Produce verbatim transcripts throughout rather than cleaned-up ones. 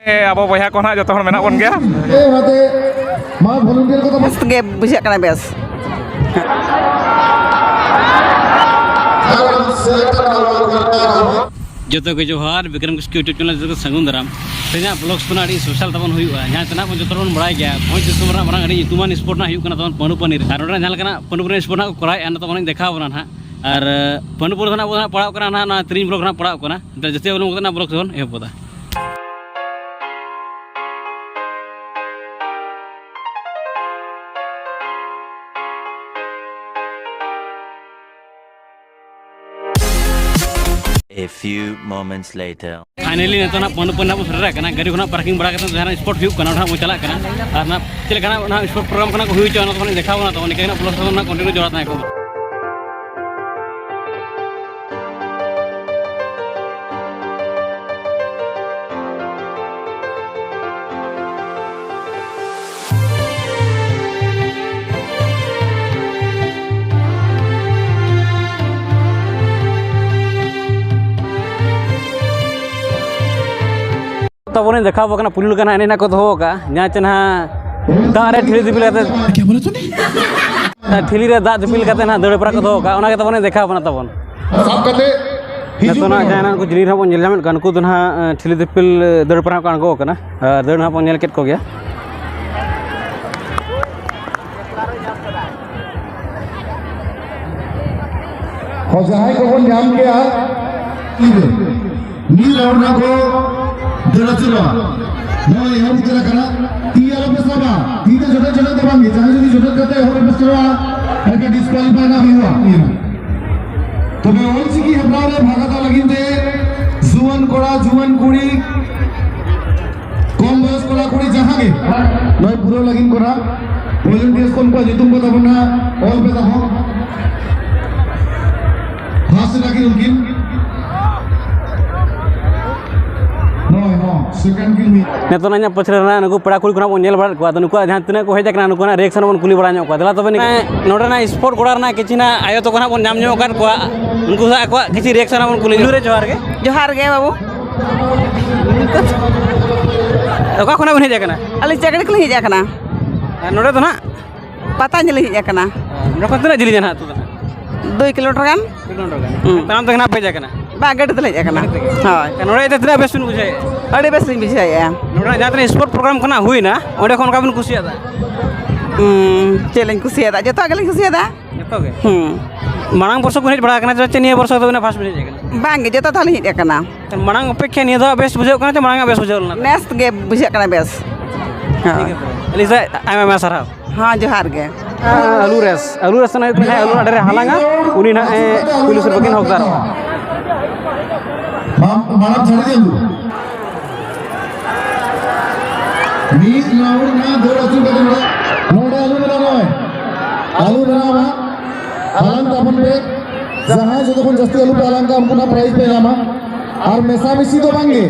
ᱟᱵᱚ ᱵᱚᱭᱦᱟ ᱠᱚ ᱱᱟᱦᱟᱜ ᱡᱚᱛᱚ ᱦᱚᱲ ᱢᱮᱱᱟᱜ ᱵᱚᱱ ᱜᱮᱭᱟ᱾ ᱵᱮᱥ ᱜᱮ ᱵᱩᱡᱷᱟᱹᱜ ᱠᱟᱱᱟ, ᱵᱮᱥ᱾ ᱡᱚᱛᱚ ᱜᱮ ᱡᱚᱦᱟᱨ, ᱵᱤᱠᱨᱚᱢ ᱠᱤᱥᱠᱩ YouTube ᱪᱮᱱᱮᱞ ᱡᱚᱛᱚ ᱠᱚ ᱥᱟᱹᱜᱩᱱ ᱫᱟᱨᱟᱢ᱾ ᱛᱮᱦᱮᱧᱟᱜ ᱵᱞᱚᱜᱥ ᱫᱚ ᱟᱹᱰᱤ ᱥᱯᱮᱥᱟᱞ ᱛᱟᱵᱚᱱ ᱦᱩᱭᱩᱜᱼᱟ᱾ ᱡᱟᱦᱟᱸ ᱛᱤᱱᱟᱹᱜ ᱵᱚᱱ ᱡᱚᱛᱚ ᱦᱚᱲ ᱵᱚᱱ ᱵᱟᱲᱟᱭ ᱜᱮᱭᱟ, ᱵᱷᱚᱸᱡᱽ ᱫᱤᱥᱚᱢ ᱨᱮᱱᱟᱜ ᱢᱟᱨᱟᱝ ᱟᱹᱰᱤ ᱧᱩᱛᱩᱢᱟᱱ ᱥᱯᱳᱨᱴ ᱱᱟᱜ ᱦᱩᱭᱩᱜ ᱠᱟᱱᱟ ᱛᱟᱵᱚᱱ ᱯᱟᱹᱱᱩ ᱯᱟᱹᱱᱤᱨ᱾ ᱟᱨ ᱱᱚᱰᱮ ᱡᱟᱦᱟᱸ ᱞᱮᱠᱟᱱᱟᱜ ᱯᱟᱹᱱᱩ ᱯᱟᱹᱱᱤᱨ ᱥᱯᱳᱨᱴ ᱱᱟᱜ ᱠᱚ ᱠᱚᱨᱟᱣᱮᱫᱼᱟ, ᱚᱱᱟ ᱛᱟᱵᱚᱱ ᱤᱧ ᱫᱮᱠᱷᱟᱣ ᱵᱚᱱᱟ ᱱᱟᱦᱟᱜ᱾ ᱟᱨ ᱯᱟᱹᱱᱩ ᱯᱟᱹᱱᱤᱨ ᱫᱚ ᱱᱟᱜ ᱟᱵᱚ ᱫᱚ ᱱᱟᱜ ᱯᱟᱲᱟᱣ ᱠᱟᱱᱟ ᱱᱟᱦᱟᱜ, ᱱᱚᱣᱟ ᱛᱤᱨᱤᱧ ᱵᱞᱚᱠ ᱱᱟᱜ ᱯᱟᱲᱟᱣ ᱠᱟᱱᱟ᱾ ᱡᱟᱹᱥᱛᱤ ᱵᱟᱹᱱᱩᱜ ᱠᱟᱛᱮ ᱱᱟᱜ ᱵᱞᱚᱜ ᱛᱮᱵᱚᱱ ᱮᱦᱚᱵ ᱜᱚᱫᱟ᱾ A few moments later. Finally, ᱱᱤᱛᱚᱜ ᱱᱟᱜ ᱯᱟᱹᱱᱩ ᱯᱟᱹᱱᱤ ᱱᱟᱜ ᱵᱚᱱ ᱥᱮᱴᱮᱨ ᱟᱠᱟᱱᱟ᱾ ᱜᱟᱹᱰᱤ ᱠᱷᱚᱱᱟᱜ ᱯᱟᱨᱠᱤᱝ ᱵᱟᱲᱟ ᱠᱟᱛᱮ ᱡᱟᱦᱟᱱᱟᱜ ᱥᱯᱳᱨᱴ ᱦᱩᱭᱩᱜ ᱠᱟᱱᱟ, ᱚᱸᱰᱮ ᱱᱟᱜ ᱵᱚᱱ ᱪᱟᱞᱟᱜ ᱠᱟᱱᱟ᱾ ᱟᱨ ᱱᱟᱜ ᱪᱮᱫ ᱞᱮᱠᱟᱱᱟᱜ ᱚᱱᱟ ᱥᱯᱳᱨᱴ ᱯᱨᱳᱜᱨᱟᱢ ᱠᱷᱚᱱᱟᱜ ᱠᱚ ᱦᱩᱭ ᱦᱚᱪᱚᱜᱼᱟ, ᱚᱱᱟ ᱫᱚ ᱱᱟᱜ ᱫᱮᱠᱷᱟᱣ ᱵᱚᱱᱟ ᱛᱟᱵᱚᱱ᱾ ᱱᱤᱝᱠᱟᱹ ᱜᱮ ᱱᱟᱜ ᱵᱞᱚᱜ ᱛᱟᱵᱚᱱ ᱱᱟᱜ ᱠᱚᱱᱴᱤᱱᱤᱭᱩ ᱡᱚᱲᱟᱣ ᱛᱟᱦᱮᱸ ᱠᱚᱜ ᱢᱟ᱾ ᱛᱟᱵᱚᱱᱤᱧ ᱫᱮᱠᱷᱟᱣ ᱟᱵᱚ ᱠᱟᱱᱟ, ᱯᱩᱭᱞᱩ ᱞᱮᱠᱟ ᱱᱟᱜ ᱮᱱᱮᱡ ᱱᱟᱜ ᱠᱚ ᱫᱚᱦᱚ ᱟᱠᱟᱫᱼᱟ, ᱡᱟᱦᱟᱸ ᱪᱮ ᱱᱟᱜ ᱫᱟᱜ ᱨᱮ ᱴᱷᱤᱞᱤ ᱫᱤᱯᱤᱞ ᱠᱟᱛᱮ, ᱴᱷᱤᱞᱤ ᱨᱮ ᱫᱟᱜ ᱫᱤᱯᱤᱞ ᱠᱟᱛᱮ ᱱᱟᱜ ᱫᱟᱹᱲ ᱯᱟᱨᱟ ᱠᱚ ᱫᱚᱦᱚ ᱟᱠᱟᱫᱼᱟ, ᱚᱱᱟ ᱜᱮ ᱛᱟᱵᱚᱱᱤᱧ ᱫᱮᱠᱷᱟᱣ ᱟᱵᱚᱱᱟ ᱛᱟᱵᱚᱱ᱾ ᱥᱟᱵ ᱠᱟᱛᱮ ᱱᱤᱛᱚᱜ ᱱᱟᱜ ᱡᱟᱦᱟᱸᱭ ᱱᱟᱜ ᱠᱚ ᱡᱤᱞᱤᱧ ᱨᱮ ᱵᱚᱱ ᱧᱮᱞ ᱧᱟᱢᱮᱫ ᱠᱚᱣᱟ, ᱱᱩᱠᱩ ᱫᱚ ᱱᱟᱜ, ᱮ, ᱴᱷᱤᱞᱤ ᱫᱤᱯᱤᱞ, ᱮ, ᱫᱟᱹᱲ ᱯᱟᱨᱟ ᱠᱚ ᱟᱬᱜᱚ ᱟᱠᱟᱱᱟ᱾ ᱟᱨ ᱫᱟᱹᱲ ᱱᱟᱜ ᱵᱚᱱ ᱧᱮᱞ ᱠᱮᱫ ᱠᱚᱜᱮᱭᱟ᱾ ᱦᱚᱸ, ᱡᱟᱦᱟᱸᱭ ᱠᱚᱵᱚᱱ ᱧᱟᱢ ᱠᱮᱜᱼᱟ, ᱢᱤᱫ ᱦᱚᱲ ᱱᱟᱜ ᱠᱚ ᱫᱟᱹᱲ ᱟᱹᱪᱩᱨᱚᱜᱼᱟ᱾ ᱱᱚᱜᱼᱚᱭ ᱮᱦᱚᱵ ᱩᱛᱟᱹᱨ ᱟᱠᱟᱱᱟ᱾ ᱛᱤ ᱟᱞᱚᱯᱮ ᱥᱟᱵᱟ᱾ ᱛᱤ ᱫᱚ ᱡᱚᱴᱮᱫ ᱡᱚᱴᱮᱫ ᱫᱚ ᱵᱟᱝ ᱜᱮ᱾ ᱡᱟᱦᱟᱸᱭ ᱡᱩᱫᱤ ᱡᱚᱴᱮᱫ ᱠᱟᱛᱮ ᱮᱦᱚᱵ ᱨᱮᱯᱮ ᱥᱮᱴᱮᱨᱚᱜᱼᱟ, ᱮᱱᱠᱷᱟᱱ ᱰᱤᱥᱠᱣᱟᱞᱤᱯᱷᱟᱭ ᱱᱟᱜ ᱦᱩᱭᱩᱜᱼᱟ᱾ ᱛᱚᱵᱮ ᱚᱞᱪᱤᱠᱤ ᱦᱮᱯᱨᱟᱣ ᱨᱮ ᱵᱷᱟᱜᱽ ᱦᱟᱛᱟᱣ ᱞᱟᱹᱜᱤᱫ ᱛᱮ ᱡᱩᱣᱟᱹᱱ ᱠᱚᱲᱟ, ᱡᱩᱣᱟᱹᱱ ᱠᱩᱲᱤ, ᱠᱚᱢ ᱵᱚᱭᱚᱥ ᱠᱚᱲᱟ ᱠᱩᱲᱤ ᱡᱟᱦᱟᱸ ᱜᱮ ᱱᱚᱜᱼᱚᱭ ᱯᱩᱨᱟᱹᱣ ᱞᱟᱹᱜᱤᱫ ᱠᱚ ᱱᱟᱜ ᱵᱷᱚᱞᱩᱱᱴᱤᱭᱟᱨᱥ ᱠᱚ ᱩᱱᱠᱩᱣᱟᱜ ᱧᱩᱛᱩᱢ ᱠᱚ ᱛᱟᱵᱚᱱ ᱱᱟᱜ ᱚᱞ ᱯᱮ ᱛᱟᱵᱚᱱ᱾ ᱯᱷᱟᱥᱴ ᱨᱮᱱᱟᱜ ᱠᱤᱱ ᱩᱱᱠᱤᱱ ᱱᱚᱜᱼᱚᱭ ᱦᱚᱸ ᱥᱮᱠᱮᱱᱰ ᱠᱤᱱ ᱦᱩᱭ᱾ ᱱᱤᱛᱚᱜ ᱤᱧᱟᱹᱜ ᱯᱟᱹᱪᱷᱞᱟᱹ ᱨᱮᱱᱟᱜ ᱱᱩᱠᱩ ᱯᱮᱲᱟ ᱠᱩᱲᱤ ᱠᱚ ᱱᱟᱜ ᱵᱚᱱ ᱧᱮᱞ ᱵᱟᱲᱟᱭᱮᱫ ᱠᱚᱣᱟ᱾ ᱟᱫᱚ ᱱᱩᱠᱩᱣᱟᱜ ᱡᱟᱦᱟᱸ ᱛᱤᱱᱟᱹᱜ ᱠᱚ ᱦᱮᱡ ᱟᱠᱟᱱᱟ, ᱱᱩᱠᱩᱣᱟᱜ ᱨᱤᱭᱮᱠᱥᱚᱱ ᱵᱚᱱ ᱠᱩᱞᱤ ᱵᱟᱲᱟ ᱧᱚᱜ ᱠᱚᱣᱟ᱾ ᱫᱮᱞᱟ ᱛᱚᱵᱮ ᱱᱤ-, ᱱᱚᱰᱮᱱᱟᱜ ᱥᱯᱳᱨᱴ ᱜᱚᱲᱟ ᱨᱮᱱᱟᱜ ᱠᱤᱪᱷᱩ ᱱᱟᱜ ᱟᱭᱳ ᱛᱟᱠᱚ ᱱᱟᱜ ᱵᱚᱱ ᱧᱟᱢ ᱧᱚᱜ ᱟᱠᱟᱫ ᱠᱚᱣᱟ᱾ ᱩᱱᱠᱩ ᱥᱟᱶ ᱟᱠᱚᱣᱟᱜ ᱠᱤᱪᱷᱩ ᱨᱤᱭᱮᱠᱥᱚᱱ ᱵᱚᱱ ᱠᱩᱞᱤ ᱧᱚᱜ᱾ ᱯᱩᱭᱞᱩ ᱨᱮ ᱡᱚᱦᱟᱨ ᱜᱮ᱾ ᱡᱚᱦᱟᱨ ᱜᱮ ᱵᱟᱹᱵᱩ᱾ ᱚᱠᱟ ᱠᱷᱚᱱᱟᱜ ᱵᱤᱱ ᱦᱮᱡ ᱟᱠᱟᱱᱟ? ᱟᱹᱞᱤᱧ ᱪᱟᱠᱲᱤ ᱠᱷᱚᱱ ᱞᱤᱧ ᱦᱮᱡ ᱟᱠᱟᱱᱟ᱾ ᱟᱨ ᱱᱚᱰᱮ ᱫᱚ ᱱᱟᱦᱟᱜ? ᱯᱟᱛᱟ ᱧᱮᱞ ᱞᱤᱧ ᱦᱮᱡ ᱟᱠᱟᱱᱟ᱾ ᱱᱚᱰᱮ ᱠᱷᱚᱱ ᱛᱤᱱᱟᱹᱜ ᱡᱤᱞᱤᱧᱟ ᱱᱟᱦᱟᱜ ᱟᱹᱛᱩ ᱫᱚ ᱱᱟᱦᱟᱜ? ᱫᱩᱭ ᱠᱤᱞᱳᱢᱤᱴᱟᱨ ᱜᱟᱱ᱾ ᱫᱩᱭ ᱠᱤᱞᱳᱢᱤᱴᱟᱨ ᱜᱟᱱ᱾ ᱦᱩᱸ᱾ ᱛᱟᱲᱟᱢ ᱛᱮᱜᱮ ᱱᱟᱦᱟᱜ ᱯᱮ ᱦᱮᱡ ᱟᱠᱟᱱᱟ? ᱵᱟᱝ, ᱜᱟᱹᱰᱤ ᱛᱮᱞᱮ ᱦᱮᱡ ᱟᱠᱟᱱᱟ᱾ ᱜᱟᱹᱰᱤ ᱛᱮᱜᱮ? ᱦᱳᱭ᱾ ᱱᱚᱰᱮ ᱦᱮᱡ ᱛᱮ ᱛᱤᱱᱟᱹᱜ ᱵᱮᱥ ᱵᱤᱱ ᱵᱩᱡᱷᱟᱹᱣᱮᱫᱼᱟ? ᱟᱹᱰᱤ ᱵᱮᱥ ᱞᱤᱧ ᱵᱩᱡᱷᱟᱹᱣᱮᱫᱼᱟ᱾ ᱱᱚᱰᱮ ᱡᱟᱦᱟᱸ ᱛᱤᱱᱟᱹᱜ sport program ᱠᱷᱚᱱᱟᱜ ᱦᱩᱭᱱᱟ, ᱚᱸᱰᱮ ᱠᱷᱚᱱ ᱚᱠᱟ ᱵᱤᱱ ᱠᱩᱥᱤᱭᱟᱫᱟ? ᱦᱩᱸ, ᱪᱮᱫ ᱞᱤᱧ ᱠᱩᱥᱤᱭᱟᱫᱟ? ᱡᱚᱛᱚᱣᱟᱜ ᱜᱮᱞᱤᱧ ᱠᱩᱥᱤᱭᱟᱫᱟ᱾ ᱡᱚᱛᱚ ᱜᱮ? ᱦᱩᱸ᱾ ᱢᱟᱲᱟᱝ ᱵᱚᱨᱥᱚ ᱠᱚ ᱦᱮᱡ ᱵᱟᱲᱟ ᱟᱠᱟᱱᱟ ᱪᱮ ᱱᱤᱭᱟᱹ ᱵᱚᱨᱥᱚ ᱫᱚ ᱟᱹᱵᱤᱱᱟᱜ first ᱵᱤᱱ ᱦᱮᱡ ᱟᱠᱟᱱᱟ? ᱵᱟᱝ ᱜᱮ, ᱡᱚᱛᱚ ᱫᱷᱟᱣ ᱞᱤᱧ ᱦᱮᱡ ᱟᱠᱟᱱᱟ᱾ ᱢᱟᱲᱟᱝ ᱚᱯᱮᱠᱷᱟ ᱱᱤᱭᱟᱹ ᱫᱷᱟᱣ ᱵᱮᱥ ᱵᱩᱡᱷᱟᱹᱜ ᱠᱟᱱᱟ ᱪᱮ ᱢᱟᱲᱟᱝ ᱟᱜ ᱵᱮᱥ ᱵᱩᱡᱷᱟᱹᱣ ᱞᱮᱱᱟ? ᱱᱮᱥ ᱜᱮ ᱵᱩᱡᱷᱟᱹᱜ ᱠᱟᱱᱟ ᱵᱮᱥ᱾ ᱦᱳᱭ᱾ ᱴᱷᱤᱠ ᱜᱮᱭᱟ ᱛᱚᱵᱮ᱾ ᱟᱹᱞᱤᱧ ᱥᱮᱫ ᱟᱭᱢᱟ ᱟᱭᱢᱟ ᱥᱟᱨᱦᱟᱣ᱾ ᱦᱮᱸ, ᱡᱚᱦᱟᱨ ᱜᱮ᱾ ᱟᱹᱞᱩ ᱨᱮᱥ, ᱟᱹᱞᱩ ᱨᱮᱥ ᱨᱮᱱᱟᱜ ᱦᱩᱭᱩᱜ ᱠᱟᱱᱟ ᱟᱹᱞᱩ ᱟᱲᱮ ᱨᱮ ᱦᱟᱞᱟᱝᱟ, ᱩᱱᱤ ᱱᱟᱦᱟᱜ, ᱮ, ᱯᱩᱭᱞᱩ ᱥᱤᱨᱯᱟᱹ ᱠᱤᱱ ᱦᱚᱠᱫᱟᱨᱚᱜᱼᱟ᱾ ᱢᱟᱲᱟᱝ ᱪᱷᱟᱹᱲᱤ ᱫᱤᱱ ᱫᱚ᱾ ᱢᱤᱫ ᱨᱟᱣᱩᱱᱰ ᱱᱟ ᱫᱟᱹᱲ ᱟᱹᱪᱩᱨ ᱠᱟᱛᱮ ᱱᱚᱰᱮ, ᱱᱚᱰᱮ ᱟᱹᱞᱩ ᱢᱮᱱᱟᱜᱼᱟ, ᱱᱚᱜᱼᱚᱭ᱾ ᱟᱹᱞᱩ ᱢᱮᱱᱟᱜᱼᱟ, ᱦᱟᱞᱟᱝ ᱛᱟᱵᱚᱱ ᱯᱮ᱾ ᱡᱟᱦᱟᱸᱭ ᱡᱚᱛᱚ ᱠᱷᱚᱱ ᱡᱟᱹᱥᱛᱤ ᱟᱹᱞᱩ ᱯᱮ ᱦᱟᱞᱟᱝ ᱠᱟᱜᱼᱟ, ᱩᱱᱠᱩ ᱱᱟᱜ prize ᱯᱮ ᱧᱟᱢᱟ᱾ ᱟᱨ ᱢᱮᱥᱟᱢᱤᱥᱤ ᱫᱚ ᱵᱟᱝᱜᱮ,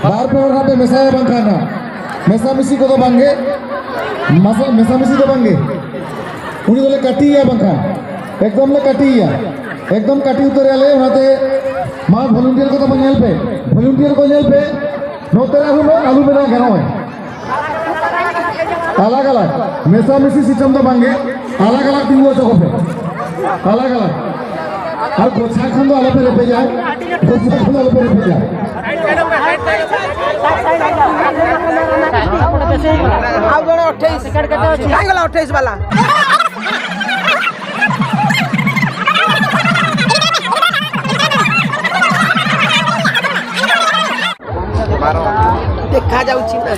ᱵᱟᱨ ᱯᱮ ᱦᱚᱲ ᱱᱟᱜ ᱯᱮ ᱢᱮᱥᱟᱭᱟ, ᱵᱟᱝᱠᱷᱟᱱ ᱱᱟᱜ ᱢᱮᱥᱟᱢᱤᱥᱤ ᱠᱚᱫᱚ ᱵᱟᱝᱜᱮ, ᱢᱟᱥᱟ-, ᱢᱮᱥᱟᱢᱤᱥᱤ ᱫᱚ ᱵᱟᱝᱜᱮ᱾ ᱩᱱᱤ ᱫᱚᱞᱮ ᱠᱟᱹᱴᱤᱭᱮᱭᱟ, ᱵᱟᱝᱠᱷᱟᱱ ᱮᱠᱫᱚᱢ ᱞᱮ ᱠᱟᱹᱴᱤᱭᱮᱭᱟ, ᱮᱠᱫᱚᱢ ᱠᱟᱹᱴᱤ ᱩᱛᱟᱹᱨᱮᱭᱟᱞᱮ᱾ ᱚᱱᱟᱛᱮ ᱢᱟ volunteer ᱠᱚ ᱛᱟᱵᱚᱱ ᱧᱮᱞ ᱯᱮ, volunteer ᱠᱚ ᱧᱮᱞ ᱯᱮ᱾ ᱱᱚᱛᱮ ᱨᱮ ᱟᱹᱞᱩ ᱢᱮ-, ᱟᱹᱞᱩ ᱢᱮᱱᱟᱜ ᱜᱟᱱᱚᱜᱼᱟ᱾ ᱟᱞᱟᱜᱽ ᱟᱞᱟᱜᱽ, ᱢᱮᱥᱟᱢᱤᱥᱤ system ᱫᱚ ᱵᱟᱝᱜᱮ, ᱟᱞᱟᱜᱽ ᱟᱞᱟᱜᱽ ᱛᱤᱸᱜᱩ ᱦᱚᱪᱚ ᱠᱚᱯᱮ, ᱟᱞᱟᱜᱽ ᱟᱞᱟᱜᱽ᱾ ᱟᱨ ᱜᱚᱪᱷᱟ ᱠᱷᱟᱱ ᱫᱚ ᱟᱞᱚᱯᱮ ᱨᱮᱯᱮᱡᱟ, ᱜᱚᱪᱷᱟ ᱠᱷᱟᱱ ᱫᱚ ᱟᱞᱚᱯᱮ ᱨᱮᱯᱮᱡᱟ᱾ ଆଉ ଜଣେ ଅଠେଇଶ, କାହିଁ ଗଲା ଅଠେଇଶ ବାଲା? ଦେଖାଯାଉଛି ନା।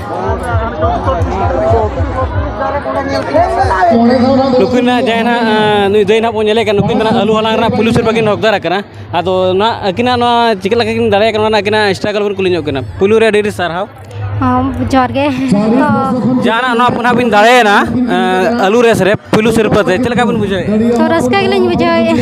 ᱱᱩᱠᱤᱱ ᱱᱟᱜ ᱡᱟᱦᱟᱸᱭ ᱱᱟᱜ, ᱟᱸ, ᱱᱩᱭ ᱫᱟᱹᱭ ᱱᱟᱜ ᱵᱚᱱ ᱧᱮᱞᱮ ᱠᱟᱱ, ᱱᱩᱠᱤᱱ ᱫᱚ ᱱᱟᱜ ᱟᱹᱞᱩ ᱦᱟᱞᱟᱝ ᱨᱮᱱᱟᱜ ᱯᱩᱭᱞᱩ ᱥᱤᱨᱯᱟᱹ ᱠᱤᱱ ᱦᱚᱠᱫᱟᱨ ᱟᱠᱟᱱᱟ᱾ ᱟᱫᱚ ᱱᱟᱜ ᱟᱹᱠᱤᱱᱟᱜ ᱱᱚᱣᱟ ᱪᱤᱠᱟᱹ ᱞᱮᱠᱟ ᱠᱤᱱ ᱫᱟᱲᱮ ᱟᱠᱟᱱᱟ, ᱚᱱᱟ ᱟᱹᱠᱤᱱᱟᱜ struggle ᱵᱚᱱ ᱠᱩᱞᱤ ᱧᱚᱜ ᱠᱤᱱᱟ᱾ ᱯᱩᱭᱞᱩ ᱨᱮ ᱟᱹᱰᱤ ᱟᱹᱰᱤ ᱥᱟᱨᱦᱟᱣ᱾ ᱦᱚᱸ, ᱡᱚᱦᱟᱨ ᱜᱮ᱾ ᱛᱚ ᱡᱟᱦᱟᱸ ᱱᱟᱜ ᱱᱚᱣᱟ ᱯᱩᱱᱟ ᱵᱤᱱ ᱫᱟᱲᱮᱭᱮᱱᱟ, ᱟᱸ, ᱟᱹᱞᱩ ᱨᱮᱥ ᱨᱮ, ᱯᱩᱭᱞᱩ ᱥᱤᱨᱯᱟᱹ ᱛᱮ ᱪᱮᱫ ᱞᱮᱠᱟ ᱵᱤᱱ ᱵᱩᱡᱷᱟᱹᱣᱮᱫᱼᱟ? ᱛᱚ, ᱨᱟᱹᱥᱠᱟᱹ ᱜᱮᱞᱤᱧ ᱵᱩᱡᱷᱟᱹᱣᱮᱫᱼᱟ᱾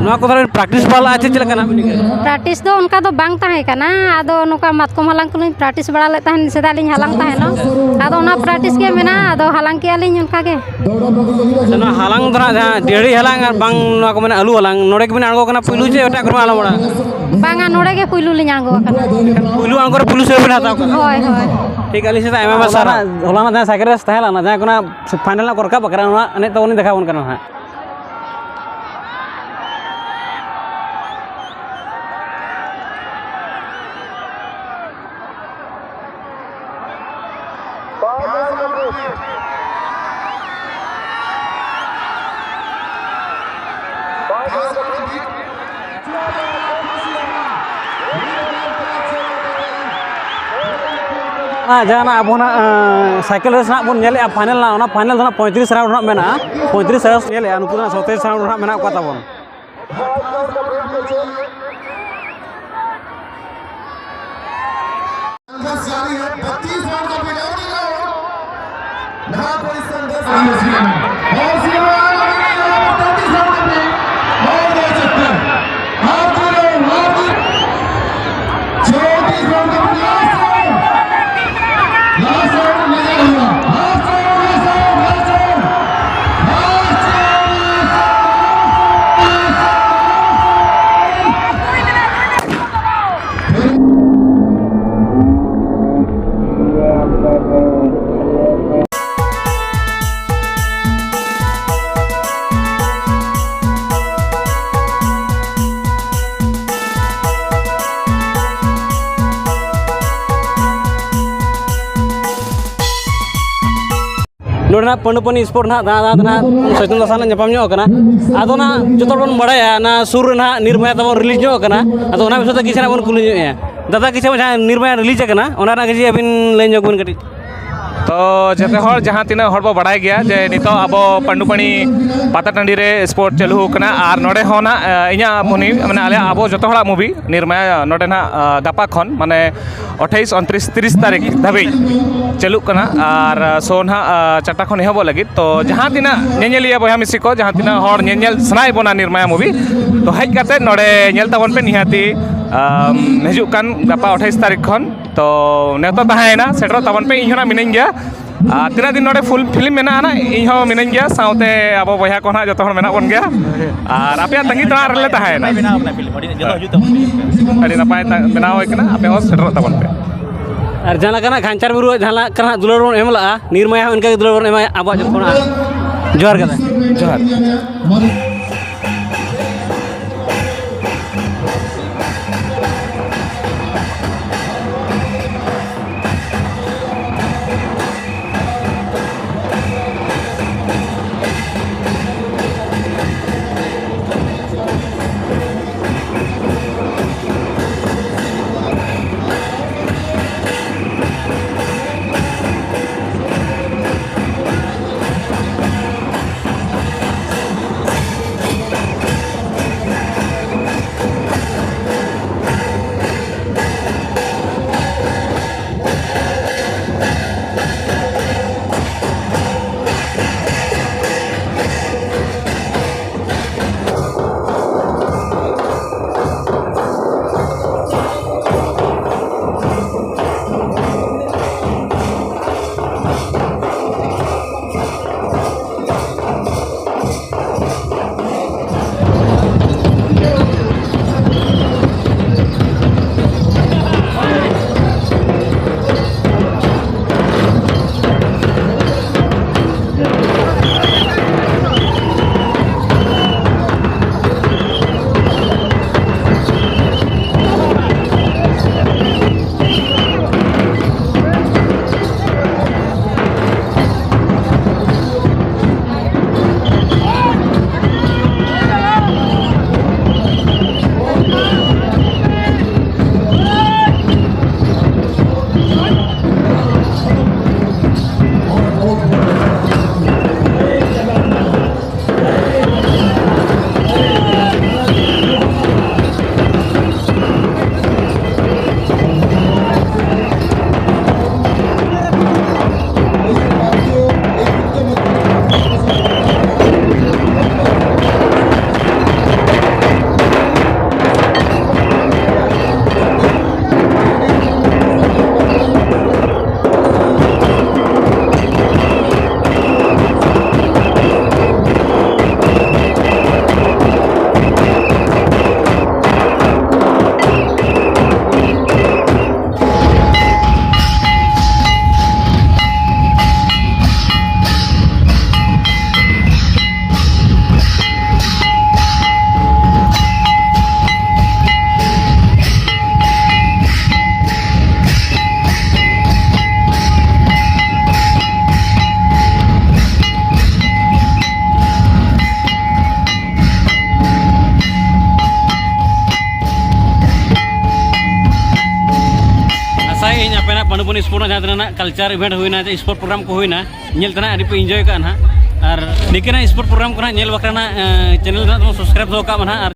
ᱱᱚᱣᱟ ᱠᱚ ᱛᱟᱦᱚᱞᱮ practice ᱵᱟᱲᱟ ᱞᱟᱜᱼᱟ ᱪᱮ ᱪᱮᱫ ᱞᱮᱠᱟ ᱱᱟᱜ ᱵᱤᱱ ᱟᱹᱭᱠᱟᱹᱣᱮᱫᱼᱟ? Practice ᱫᱚ ᱚᱱᱠᱟ ᱫᱚ ᱵᱟᱝ ᱛᱟᱦᱮᱸ ᱠᱟᱱᱟ, ᱟᱫᱚ ᱱᱚᱝᱠᱟ ᱢᱟᱛᱠᱚᱢ ᱦᱟᱞᱟᱝ ᱠᱚᱞᱤᱧ practice ᱵᱟᱲᱟ ᱞᱮᱫ ᱛᱟᱦᱮᱸᱫ, ᱥᱮᱫᱟᱜ ᱞᱤᱧ ᱦᱟᱞᱟᱝ ᱛᱟᱦᱮᱱᱚᱜ, ᱟᱫᱚ ᱚᱱᱟ practice ᱜᱮ ᱢᱮᱱᱟᱜᱼᱟ, ᱟᱫᱚ ᱦᱟᱞᱟᱝ ᱠᱮᱜᱼᱟ ᱞᱤᱧ ᱚᱱᱠᱟ ᱜᱮ᱾ ᱟᱪᱪᱷᱟ, ᱱᱚᱣᱟ ᱦᱟᱞᱟᱝ ᱫᱚ ᱱᱟᱜ ᱡᱟᱦᱟᱸ ᱰᱤᱦᱟᱹᱲᱤ ᱦᱟᱞᱟᱝ ᱟᱨ ᱵᱟᱝ ᱱᱚᱣᱟ ᱠᱚ ᱢᱮᱱᱟ ᱟᱹᱞᱩ ᱦᱟᱞᱟᱝ, ᱱᱚᱰᱮ ᱜᱮᱵᱤᱱ ᱟᱬᱜᱚ ᱠᱟᱱᱟ ᱯᱩᱭᱞᱩ ᱪᱮ ᱮᱴᱟᱜ ᱠᱚᱨᱮ ᱵᱤᱱ ᱦᱟᱞᱟᱝ ᱵᱟᱲᱟ ᱟᱠᱟᱫᱟ? ᱵᱟᱝᱟ, ᱱᱚᱰᱮ ᱜᱮ ᱯᱩᱭᱞᱩ ᱞᱤᱧ ᱟᱬᱜᱚ ᱟᱠᱟᱱᱟ᱾ ᱯᱩᱭᱞᱩ ᱟᱬᱜᱚ ᱨᱮ ᱯᱩᱭᱞᱩ ᱥᱤᱨᱯᱟᱹ ᱵᱤᱱ ᱦᱟᱛᱟᱣ ᱠᱟᱫᱟ? ᱦᱳᱭ, ᱴᱷᱤᱠ, ᱟᱹᱞᱤᱧ ᱥᱮᱫ ᱟᱭᱢᱟ ᱟᱭᱢᱟ ᱦᱚᱞᱟᱱᱟᱜ ᱥᱟᱨᱦᱟᱣ᱾ ᱦᱚᱞᱟᱱᱟᱜ ᱡᱟᱦᱟᱸ ᱥᱟᱭᱠᱮᱞ ᱨᱮᱥ ᱛᱟᱦᱮᱸ ᱞᱮᱱᱟ, ᱡᱟᱦᱟᱸᱭ ᱠᱚ ᱚᱱᱟ ᱯᱷᱟᱭᱱᱮᱞ ᱨᱮᱱᱟᱜ ᱠᱚ ᱨᱟᱠᱟᱵ ᱟᱠᱟᱱᱟ, ᱚᱱᱟ ᱮᱱᱮᱡ ᱛᱟᱵᱚᱱ ᱞᱤᱧ ᱫᱮᱠᱷᱟᱣ ᱟᱵᱚᱱ ᱠᱟᱱᱟ ᱦᱟᱸᱜ᱾ ᱟᱨ ᱡᱟᱦᱟᱱᱟᱜ ᱟᱵᱚ ᱱᱟᱜ, ᱟᱸ, ᱥᱟᱭᱠᱮᱞ ᱨᱮᱥ ᱱᱟᱜ ᱵᱚᱱ ᱧᱮᱞᱮᱜᱼᱟ, ᱯᱷᱟᱭᱱᱮᱞ ᱱᱟᱜ, ᱚᱱᱟ ᱯᱷᱟᱭᱱᱮᱞ ᱫᱚ ᱱᱟᱜ ᱯᱚᱸᱭᱛᱨᱤᱥ ᱨᱟᱣᱩᱱᱰ ᱱᱟᱜ ᱢᱮᱱᱟᱜᱼᱟ᱾ ᱯᱚᱸᱭᱛᱨᱤᱥ ᱨᱟᱣᱩᱱᱰ ᱧᱮᱞᱮᱜᱼᱟ, ᱱᱩᱠᱩ ᱫᱚ ᱱᱟᱜ ᱥᱚᱛᱟᱭᱤᱥ ᱨᱟᱣᱩᱱᱰ ᱱᱟᱜ ᱢᱮᱱᱟᱜ ᱠᱚᱣᱟ ᱛᱟᱵᱚᱱ᱾ संघर्ष जारी है, बत्तीस राउंड का पीरियड। यहाँ कोई संघर्ष नहीं है। और सीमा आ गई है, बत्तीस राउंड का पीरियड। और दो चक्कर। आते रहो, आते रहो। चौंतीस राउंड का period. Last round. Last round, मजा आएगा। Last round, last round, last round. ᱱᱚᱰᱮ ᱱᱟᱜ ᱯᱟᱹᱱᱰᱩᱯᱟᱱᱤ ᱥᱯᱳᱨᱴ ᱱᱟᱜ ᱫᱟᱬᱟ ᱫᱟᱬᱟ ᱛᱮ ᱱᱟᱜ ᱥᱚᱪᱮᱛᱚᱱ ᱫᱟᱥ ᱥᱟᱞᱟᱜ ᱧᱟᱯᱟᱢ ᱧᱚᱜ ᱟᱠᱟᱱᱟ᱾ ᱟᱫᱚ ᱱᱟᱜ ᱡᱚᱛᱚ ᱦᱚᱲ ᱵᱚᱱ ᱵᱟᱲᱟᱭᱟ, ᱚᱱᱟ ᱥᱩᱨ ᱨᱮ ᱱᱟᱜ ᱱᱤᱨᱵᱷᱚᱭᱟ ᱛᱟᱵᱚᱱ ᱨᱤᱞᱤᱡᱽ ᱧᱚᱜ ᱟᱠᱟᱱᱟ᱾ ᱟᱫᱚ ᱚᱱᱟ ᱵᱤᱥᱚᱭ ᱛᱮ ᱠᱤᱪᱷᱩ ᱱᱟᱜ ᱵᱚᱱ ᱠᱩᱞᱤ ᱧᱚᱜ ᱮᱭᱟ᱾ ᱫᱟᱫᱟ, ᱠᱤᱪᱷᱩ ᱡᱟᱦᱟᱸ ᱱᱤᱨᱵᱷᱚᱭᱟ ᱨᱤᱞᱤᱡᱽ ᱟᱠᱟᱱᱟ, ᱚᱱᱟ ᱨᱮᱱᱟᱜ ᱠᱤᱪᱷᱩ ᱟᱹᱵᱤᱱ ᱞᱟᱹᱭ ᱧᱚᱜ ᱵᱤᱱ ᱠᱟᱹᱴᱤᱡ᱾ ᱛᱚ ᱡᱚᱛᱚ ᱦᱚᱲ ᱡᱟᱦᱟᱸ ᱛᱤᱱᱟᱹᱜ ᱦᱚᱲ ᱵᱚ ᱵᱟᱲᱟᱭ ᱜᱮᱭᱟ ᱡᱮ ᱱᱤᱛᱚᱜ ᱟᱵᱚ ᱯᱟᱹᱱᱰᱩᱯᱟᱱᱤ ᱯᱟᱛᱟ ᱴᱟᱺᱰᱤ ᱨᱮ ᱥᱯᱳᱨᱴ ᱪᱟᱹᱞᱩ ᱟᱠᱟᱱᱟ, ᱟᱨ ᱱᱚᱰᱮ ᱦᱚᱸ ᱱᱟᱜ, ᱮ, ᱤᱧᱟᱹᱜ ᱢᱩᱱᱤ, ᱢᱟᱱᱮ ᱟᱞᱮᱭᱟᱜ ᱟᱵᱚ ᱡᱚᱛᱚ ᱦᱚᱲᱟᱜ ᱢᱩᱵᱷᱤ ᱱᱤᱨᱢᱟᱭᱟ ᱱᱚᱰᱮ ᱱᱟᱜ, ᱮ, ᱜᱟᱯᱟ ᱠᱷᱚᱱ, ᱢᱟᱱᱮ ᱟᱴᱷᱟᱥ, ᱩᱱᱛᱨᱤᱥ, ᱛᱤᱨᱤᱥ ᱛᱟᱹᱨᱤᱠᱷ ᱫᱷᱟᱹᱵᱤᱡ ᱪᱟᱹᱞᱩᱜ ᱠᱟᱱᱟ᱾ ᱟᱨ, ᱮ, ᱥᱳ ᱱᱟᱜ, ᱮ, ᱪᱟᱨᱴᱟ ᱠᱷᱚᱱ ᱮᱦᱚᱵᱚᱜ ᱞᱟᱹᱜᱤᱫ᱾ ᱛᱚ ᱡᱟᱦᱟᱸ ᱛᱤᱱᱟᱹᱜ ᱧᱮᱧᱮᱞᱤᱭᱟᱹ ᱵᱚᱭᱦᱟ ᱢᱤᱥᱤ ᱠᱚ, ᱡᱟᱦᱟᱸ ᱛᱤᱱᱟᱹᱜ ᱦᱚᱲ ᱧᱮᱧᱮᱞ ᱥᱟᱱᱟᱭᱮᱫ ᱵᱚᱱᱟ ᱱᱤᱨᱢᱟᱭᱟ ᱢᱩᱵᱷᱤ, ᱛᱚ ᱦᱮᱡ ᱠᱟᱛᱮ ᱱᱚᱰᱮ ᱧᱮᱞ ᱛᱟᱵᱚᱱ ᱯᱮ ᱱᱤᱦᱟᱹᱛᱤ, ᱟᱢ, ᱦᱤᱡᱩᱜ ᱠᱟᱱ ᱜᱟᱯᱟ ᱟᱴᱷᱟᱥ ᱛᱟᱹᱨᱤᱠᱷ ᱠᱷᱚᱱ᱾ ᱛᱚ ᱱᱮᱣᱛᱟ ᱛᱟᱦᱮᱸᱭᱮᱱᱟ, ᱥᱮᱴᱮᱨᱚᱜ ᱛᱟᱵᱚᱱ ᱯᱮ, ᱤᱧ ᱦᱚᱸ ᱱᱟᱜ ᱢᱤᱱᱟᱹᱧ ᱜᱮᱭᱟ᱾ ᱟᱨ ᱛᱤᱱᱟᱹᱜ ᱫᱤᱱ ᱱᱚᱰᱮ ᱯᱷᱩᱞ ᱯᱷᱤᱞᱢ ᱢᱮᱱᱟᱜᱼᱟ ᱱᱟᱜ, ᱤᱧ ᱦᱚᱸ ᱢᱤᱱᱟᱹᱧ ᱜᱮᱭᱟ, ᱥᱟᱶᱛᱮ ᱟᱵᱚ ᱵᱚᱭᱦᱟ ᱠᱚ ᱱᱟᱜ ᱡᱚᱛᱚ ᱦᱚᱲ ᱢᱮᱱᱟᱜ ᱵᱚᱱ ᱜᱮᱭᱟ᱾ ᱟᱨ ᱟᱯᱮᱭᱟᱜ ᱛᱟᱺᱜᱤ ᱛᱟᱲᱟᱜ ᱨᱮᱞᱮ ᱛᱟᱦᱮᱸᱭᱮᱱᱟ᱾ ᱵᱮᱱᱟᱣ ᱠᱟᱱᱟ ᱯᱷᱤᱞᱢ, ᱟᱹᱰᱤ ᱡᱚᱛᱚ ᱦᱤᱡᱩᱜ ᱛᱟᱵᱚᱱ ᱯᱮ᱾ ᱟᱹᱰᱤ ᱱᱟᱯᱟᱭ ᱛᱟ-, ᱵᱮᱱᱟᱣ ᱦᱩᱭ ᱠᱟᱱᱟ, ᱟᱯᱮ ᱦᱚᱸ ᱥᱮᱴᱮᱨᱚᱜ ᱛᱟᱵᱚᱱ ᱯᱮ᱾ ᱟᱨ ᱡᱟᱦᱟᱸ ᱞᱮᱠᱟᱱᱟᱜ ᱠᱷᱟᱧᱪᱟᱨ ᱵᱩᱨᱩ ᱡᱟᱦᱟᱸ ᱞᱮᱠᱟᱱᱟᱜ ᱫᱩᱞᱟᱹᱲ ᱵᱚᱱ ᱮᱢ ᱞᱟᱜᱼᱟ, ᱱᱤᱨᱢᱟᱭᱟ ᱦᱚᱸ ᱚᱱᱠᱟ ᱜᱮ ᱫᱩᱞᱟᱹᱲ ᱵᱚᱱ ᱮᱢᱟᱭᱟ ᱟᱵᱚᱣᱟᱜ ᱡᱚᱛᱚ ᱠᱷᱚᱱᱟᱜ᱾ ᱡᱚᱦᱟᱨ ᱜᱮ ᱫᱟ᱾ ᱡᱚᱦᱟᱨ᱾ ᱤᱧ ᱟᱯᱮᱱᱟᱜ ᱯᱟᱱᱰᱩᱵᱚᱱᱤ ᱥᱯᱳᱨᱴ ᱡᱟᱦᱟᱸ ᱛᱤᱱᱟᱹᱜ ᱠᱟᱞᱪᱟᱨ ᱤᱵᱷᱮᱱᱴ ᱦᱩᱭᱱᱟ, ᱥᱮ ᱥᱯᱳᱨᱴ ᱯᱨᱳᱜᱨᱟᱢ ᱠᱚ ᱦᱩᱭᱱᱟ, ᱧᱮᱞ ᱛᱮᱱᱟᱜ ᱟᱹᱰᱤ ᱯᱮ ᱤᱱᱡᱚᱭ ᱠᱟᱜᱼᱟ ᱱᱟᱦᱟᱜ᱾ ᱟᱨ ᱱᱤᱝᱠᱟᱹᱱᱟᱜ ᱥᱯᱳᱨᱴ ᱯᱨᱳᱜᱨᱟᱢ ᱠᱚ ᱱᱟᱦᱟᱜ ᱧᱮᱞ ᱵᱟᱠᱷᱨᱟ ᱱᱟᱦᱟᱜ ᱪᱮᱱᱮᱞ ᱫᱚ ᱱᱟᱦᱟᱜ ᱛᱟᱵᱚᱱ ᱥᱟᱵᱥᱠᱨᱟᱭᱤᱵ ᱫᱚᱦᱚ ᱠᱟᱜ ᱢᱟ ᱱᱟᱦᱟᱜ᱾ ᱟᱨ